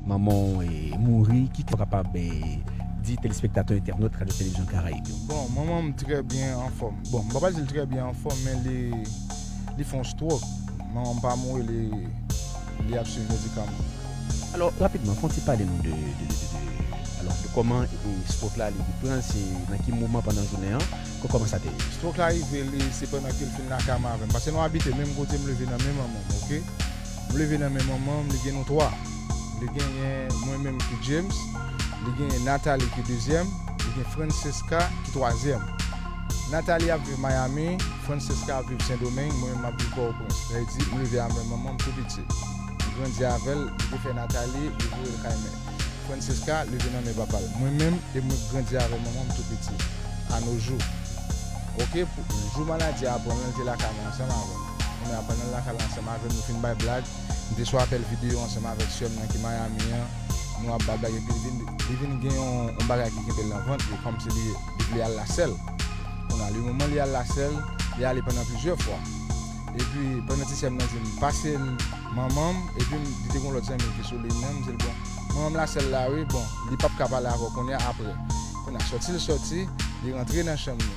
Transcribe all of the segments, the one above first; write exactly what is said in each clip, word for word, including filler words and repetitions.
Manman w, e, mouri, ki w kapab, e, di telespektatè, entènot Radyo Televizyon Karayib yo? Bon, manman m trè byen anfòm. Bon, m pa pral di l trè byen anfòm, men li, li fè yon stroke. Manman m pa mouri, li, li ap swiv medikaman. Alò, rapidman, fè w ti pale nou de, de, de, de, de, alò, de kòman, e, stroke la li, li pran, se nan ki moman pandan jounen an, kò-, kòman sa te ye? Stroke la rive, li, se pandan ke l fin lakay mwen avè m. Paske nou abite menm kote, m leve nan men manman m, oke? M leve nan men manman m, li gen nou twa. Li genyen mwen menm ki James, li genyen Nathalie ki dezyèm, li gen Francesca ki twazyèm. Nathalie ap viv Miami, Francesca ap viv Sendomeng, mwen menm m ap viv Pòtoprens. Sa vle di, m leve avè manman m tou piti. M grandi avè l, li te fè Nathalie, li voye l kay mè. Francesca leve nan men papa l. Mwen menm, e mwen k grandi avè manman m tou piti, a no jou. Oke, pou, jou maladi a pran l, li te lakay mwen ansanm avè m. Kounye a, pandan l lakay la ansanm avè m, nou fin bay blag. M te sou apèl videyo ansanm avèk sè m nan ki Miami an. Nou ap bay blag, epi li vin, li vin gen yon, yon bagay ki kenbe l nan vant li, kòmsi li, li vle al lasèl. Kounye a, le moman li al lasèl, li ale pandan plizyè fwa. Epi, pandan ti sè m nan di m, pase l manman m, epi m, li te gen yon lòt zanmi l ki sou liy nan, m di l, bon, manman m lasèl la, wi, bon, li p ap ka pale avè w kounye a, apre. Kounye a, sòti l sòti, li rantre nan chanm li.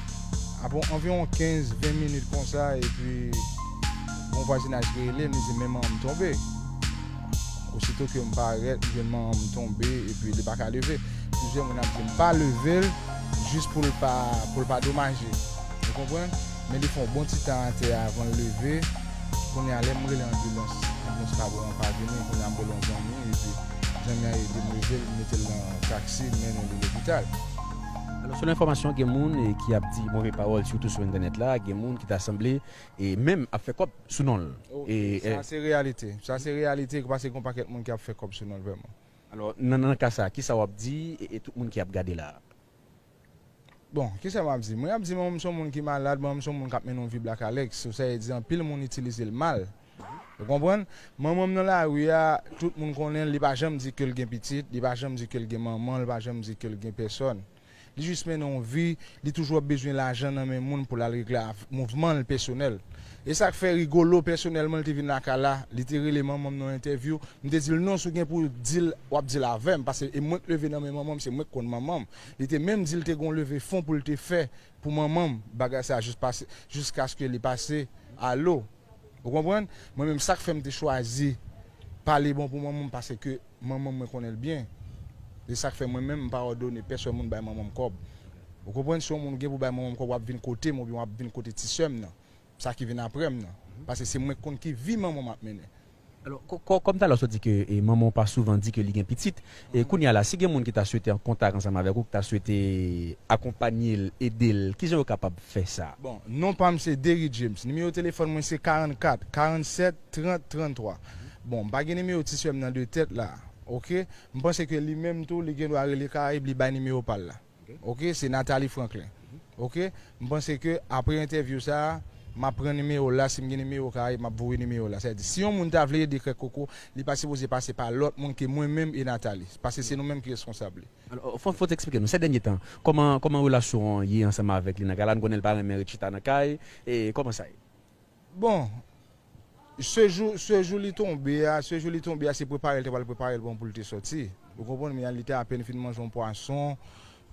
Apre anviwon kenz, ven minit konsa, epi yon vwazinaj ki rele m, li di, men manman m tonbe. Osito ke m parèt, m jwenn manman m tonbe, epi li pa ka leve. Plizyè moun ap di m pa leve l, jis pou l pa, pou l pa domaje. Ou konprann? Men li fè yon bon ti tan atè a avan l leve. Kounye a, lè m rele anbilans, anbilans pa bon an pa vini. Kounye a, m rele yon zanmi, epi zanmi an ede m leve l, m mete l nan taksi, m mennen li lopital. Alò, selon enfòmasyon, gen moun, e, ki ap di move pawòl, sitou sou entènèt la, gen moun ki ta sanble, e, menm ap fè kòb sou non l. E, sa, e, se reyalite. Sa, se reyalite, paske gen yon pakèt moun ki ap fè kòb sou non l, vrèman. Alò, nan, nan ka sa, kisa w ap di, e, e tout moun ki ap gade la a? Bon, kisa m ap di? Mwen ap di manman m se yon moun ki malad, manman m se yon moun k ap mennen yon vi black Alex. Sou sa e di anpil moun itilize l mal. Ou konprann? Manman m nan lari a, tout moun konnen l, li pa janm di ke l gen pitit, li pa janm di ke l gen manman, li pa janm di ke l gen pèsòn. Li jis mennen yon vi, li toujou ap bezwen lajan nan men moun pou l al regle mouvman l pèsonèl. E sa k fè Rigolo pèsonèlman li te vin lakay la, li te rele manman m nan yon entèvyou, m te di l non, si w gen pou w di l, w ap di l avè m, paske e mwen k leve nan men manman m, se mwen k konn manman m. Li te menm di l te gen yon leve fon pou l te fè pou manman m, bagay sa a jis pase, jiskaske li pase a lo. Ou konprann? Mwen menm, sa k fè m te chwazi pale bon pou manman m, paske manman m, mwen konnen l byen. E sa k fè mwen menm, m pa òdone pèsòn moun bay manman m kòb. Ou konprann? Si yon moun gen pou bay manman m kòb, w ap vin kote m oubyen w ap vin kote ti sè m nan. Sa ki vin apre m nan. Paske se mwen k konn ki vi manman m ap mennen. Alò, kò-, kò-, kòm talè w sot di ke, e, manman w pa souvan di ke li gen pitit, e, kounye a la, si gen moun ki ta swete an kontak ansanm avèk ou, ki ta swete akonpanye l, ede l, kijan yo kapab fè sa? Bon, non pa m se Derry James. Nimewo telefòn mwen se karannkat, karannsèt, trant, tranntwa. Bon, m pa gen nimewo ti sè m nan de tèt la. Oke? M panse ke li menm tou, li gen dwa rele Karayib, li bay nimewo pa l la. Oke, se Nathalie Franklin. Oke, m panse ke apre entèvyou sa a, m ap pran nimewo l la, si m gen nimewo Karayib, m ap voye nimewo l la. Sa vle di, si yon moun ta vle ede Krèk Koko, li pa sipoze pase pa lòt moun ke mwen menm e Nathalie. Paske se nou menm ki reskonsab li. Alò, fò, fò w eksplike nou, sè dènye tan, kòman, kòman relasyon an ye ansanm avèk li nan kay la? Nou konnen l pa renmen ret chita nan kay, e kòman sa ye? Bon, se jou, se jou li tonbe a, se jou li tonbe a, se prepare l te pral prepare l bon pou l te sòti. Ou konprann? Men li te apèn fin manje yon pwason.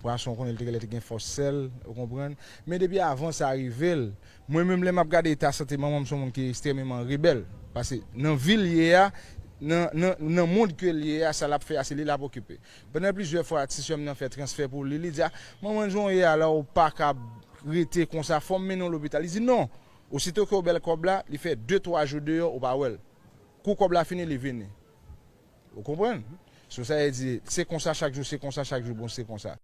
Pwason, ou konnen, li te genlè te gen fòs sèl, ou konprann? Men depi avan sa rive l, mwen menm lè m ap gade eta sante manman m, se yon moun ki ekstrèmeman rebèl. Paske nan vi l ye a, nan, nan, nan mond ke l ye a, sa l ap fè a, se li l ap okipe. Pandan plizyè fwa, ti sè m nan fè transfè pou li, li di, a, manman, jan w ye a la, ou pa ka rete konsa, fò m mennen w lopital. Li di, non, Osito ke w ba l kòb la, li fè de twa jou deyò, ou pa wè l. Kou kòb la fini, li vini. Ou konprann? So, sa vle di, se konsa chak jou, se konsa chak jou, bon, se konsa.